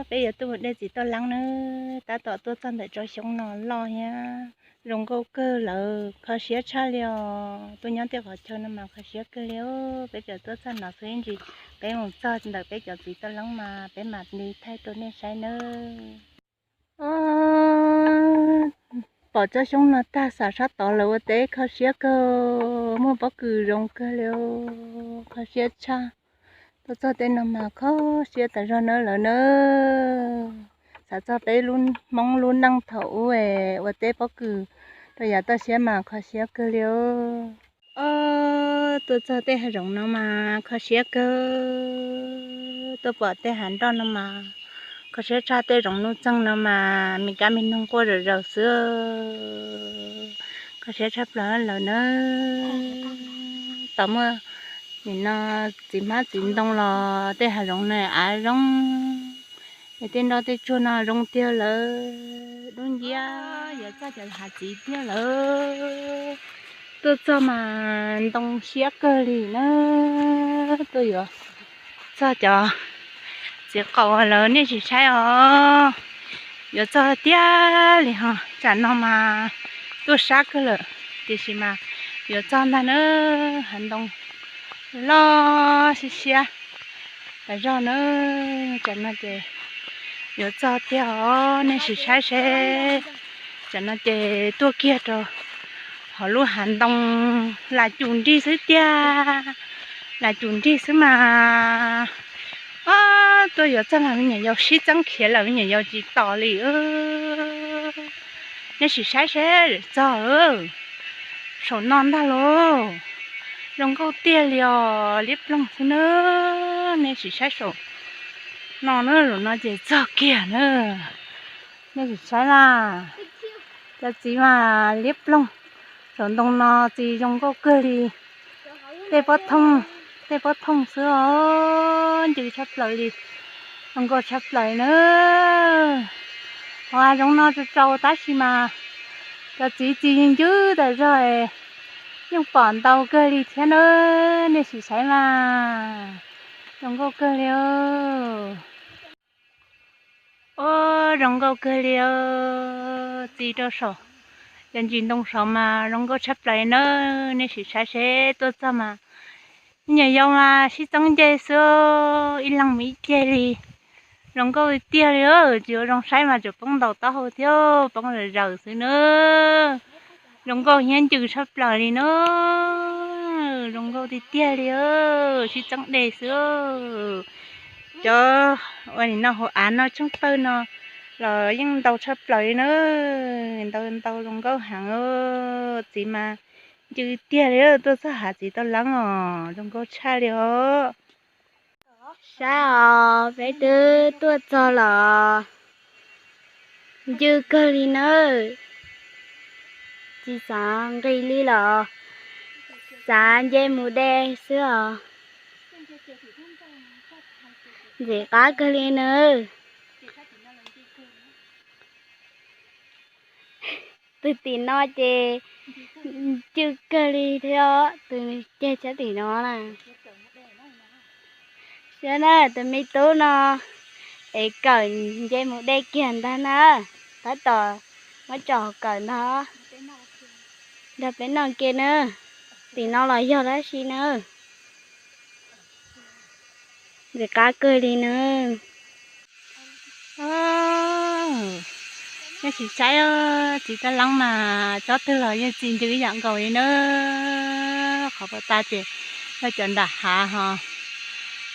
Peb yuav tuaj mus de txiv toj leeb nawb, tab tom tuaj txog ntawm tsob xyoob no loj thiab zoo nkauj kawg lawm, kho siab tshaj li os. Tuaj nyob tej qhov chaw no mas kho siab kawg li os. Peb tseem tuaj txog no xwb ib ntsis, peb mus txog ntawm peb cov txiv toj leeb mas peb mam li thaij rau nej saib nawb. Pom tsob xyoob no tag xam sab tod lawm ua teb kho siab kawg, muaj pob kws zoo kawg li, kho siab tshaj. Tuaj txog tej no mas kho siab tas zog nawb lawm nawb. Xam txog peb Hmoob lub neej thaum ub es ua teb pob kws rau yav toj siab mas kho siab kawg li. Tuaj txog tej hav zoov no mas kho siab kawg, tuaj pom tej hav nroj no mas kho siab tshaj, tej zoov nuj txeeg no mas me kab me noog quaj zom zaws xwb, kho siab tshaj plaws lawm nawb. Tom muaj nim no txiv hmab txiv ntoo los tej hav zoov no av zoo, es tej nroj tej tsuag no zoo tiag lawm, dub nciab yuav txog cov hav txiv tiag lawm. Tuaj txog mas ntoo siab kawg li na, tuaj yuav txog cov txiv qaum lawm nej sim saib os. Yuav txog tiag li ho, tsam no mas tuaj sab kawg lawm, tiam sis mas yuav txog ntag na, hav ntoo loj siab siab tas zog na. Tsam no ces yuav txog tiag os, nej sim saib seb. Tsam no ces tuaj kiag rau hauv lub hav ntoo, lam cum nrig xwb tiag, lam cum nrig xwb mas. Ob, tuaj yuav txog mas me nyuam yaus sib txeeb khiav lawm, me nyuam yaus tsis tos li. Nej sim saib seb txog saum no ntag lauj, zoo nkauj tiag li os, liab ploog xwb na. Nej sim saib saum no na, zaum no ces txog kiag na. Nej sim saib na, cov txiv mas liab ploog, saum ntoo no txiv zoo nkauj kawg li. Tej pob thooj, tej pob thooj xwb os, ncw tshaj plaws li, zoo nkauj tshaj plaws na. Hauv hav zoov no tsaus tsaus tab sis mas cov txiv txi ncw tas zog, yeej pom ntau kawg li thiab na. Nej sim saib mas, zoo nkauj kawg li. Ob, zoo nkauj kawg li, txi rau saum cov ntsis ntoo saud mas zoo nkauj tshaj plaws na. Nej sim saib seb, tuaj txog mas me nyuam yaus mas sib txeeb nce xwb, ib leeg mus ib ceg li. Zoo nkauj tiag tiag li, tsis ua zoo saib mas tseem poob ntaus taub hau thiab, poob zaws zaws xwb na. Zoo nkauj thiab ncw tshaj plaws li na. Zoo nkauj tiag tiag li, sib txeeb de xwb. Cov ua nim no hauv av no tsheej pawg no los yeej ntau tshaj plaws li na. Ntau ntau zoo nkauj heev, txiv mas ncw tiag li, tuaj txog hav txiv tau leeb os, zoo nkauj tshaj li os. Saib os, peb twb tuaj txog los ncw kawg li nawb. Tsis xav nqis li los xav nce mus de xwb os. Ntxim qab kawg li nawb. Tus tim no ces ncw kawg li thiab, tus ceg sab tim no na. Saib na, tus me tub no es kawm nce mus de kiag ntag na, tab tom muab tso kawm ntag, nrog peb noj ke na. Tim no los yog dab tsi na. Ntxim qab kawg li na. Nej sim saib, txiv toj leeb mas tsob twg los yeej txi ncw ib yam nkaus li na. Qhov puas tas ces yog cov nram hav ho,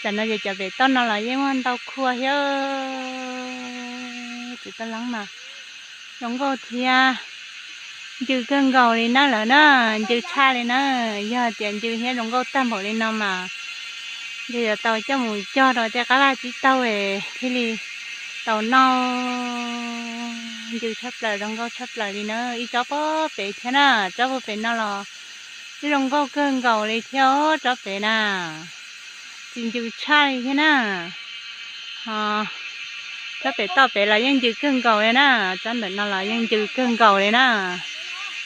tam no ces cov pem toj no los yeej muaj ntau khua thiab. Txiv toj leeb mas zoo nkauj thiab ncw kawg nkaus li na lawm na, ncw tshaj li na. Yog tias ncw thiab zoo nkauj tag npaum li no mas ntshe yuav tau coj mus cog rau tej qab laj tsib taug thiaj li tau noj. Ncw tshaj plaws, zoo nkauj tshaj plaws li na. Ib tsob puag pem thiab na, tsob puag pem no los yeej zoo nkauj kawg nkaus li thiab, tsob pem na, txi ncw tshaj li thiab na. Ho tsob pem toj pem los yeej ncw kawg nkaus li na, tsob ntawm no los yeej ncw kawg nkaus li na,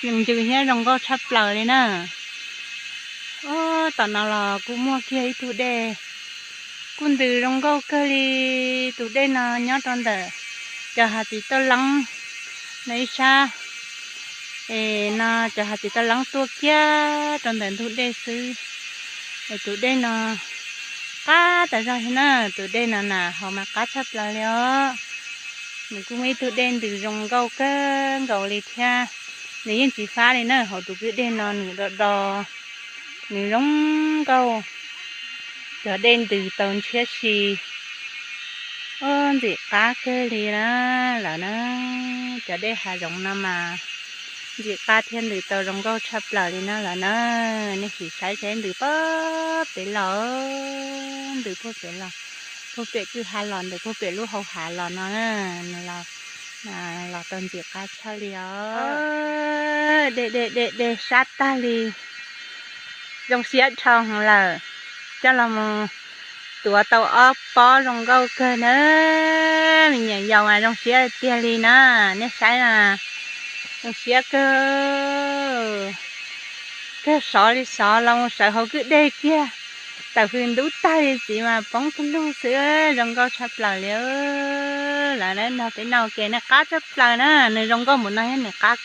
yeej ncw thiab zoo nkauj tshaj plaws li na. Tom no los kuj muaj kiag ib tug dej Kuj ntws zoo nkauj kawg li. Tus dej no nyob rau ntawm cov hav txiv tauj leeb no ib sab, es no cov hav txiv tauj leeb tuaj kiag rau ntawm ntug dej xwb. Es tus dej no qab tas zog li na, tus dej no na haus mas qab tshaj plaws li os. Nws kuj muaj ib tug dej ntws zoo nkauj kawg nkaus li thiab. Nws yeej tsis fab li na, hauv tus kwj dej no nws do do, nws zoo nkauj. Cov dej ntws tau ntshiab si, ntxim qab kawg li na lawm na. Cov dej hav zoov no mas ntxim qab thiab ntws tau zoo nkauj tshaj plaws li na lawm na. Nej sim saib seb ntws puag pem los, ntws puag pem los, puag pem kwj ha los, ntws puag pem lub hau hav los no, nws los los tau ntxim qab tshaj li os. Dej dej dej dej sab tag li, zoo siab dhau heev lawm. Coj los mus tuav tau ob pob zoo nkauj kawg na. Me nyuam yaus mas zoo siab tiag li na. Nej saib na, zoo siab kawg, kawg sov li sov los mus sawv hauv kwj dej kiag. Tawm hws ntub tag li txiv mas poob tus lug xwb, zoo nkauj tshaj plaws li. Lawv nrog peb noj ua ke, nws qab tshaj plaws na, nws zoo nkauj npaum no thiab nws qab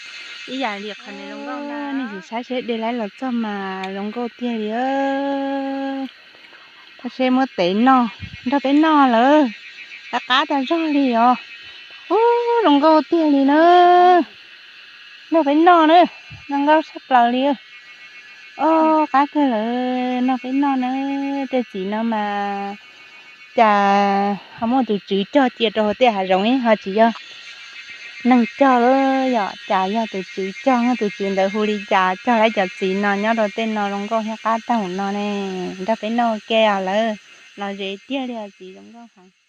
ib yam li qhov nws zoo nkauj na. Nej sim saib seb dej laib los txog mas zoo nkauj tiag li. Tab seb muab tev noj, nrog peb noj lawm, qab qab tas zog li os. Ub, zoo nkauj tiag li na. Nrog peb noj na, zoo nkauj tshaj plaws li. Ob, qab kawg lawm, nrog peb noj na. Tej txiv no mas cas ho muaj tus tswv cog cia rau hauv tej hav zoov, ho tsis yog neeg cog lawm, yog cas yog tus tswv cog, tus tswv ntawd hu li cas cog lawm cov txiv no nyob rau tej no zoo nkauj thiab qab tag npaum no ne. Nrog peb noj ua ke os lawm, los ze tiag li os, txiv zoo nkauj heev.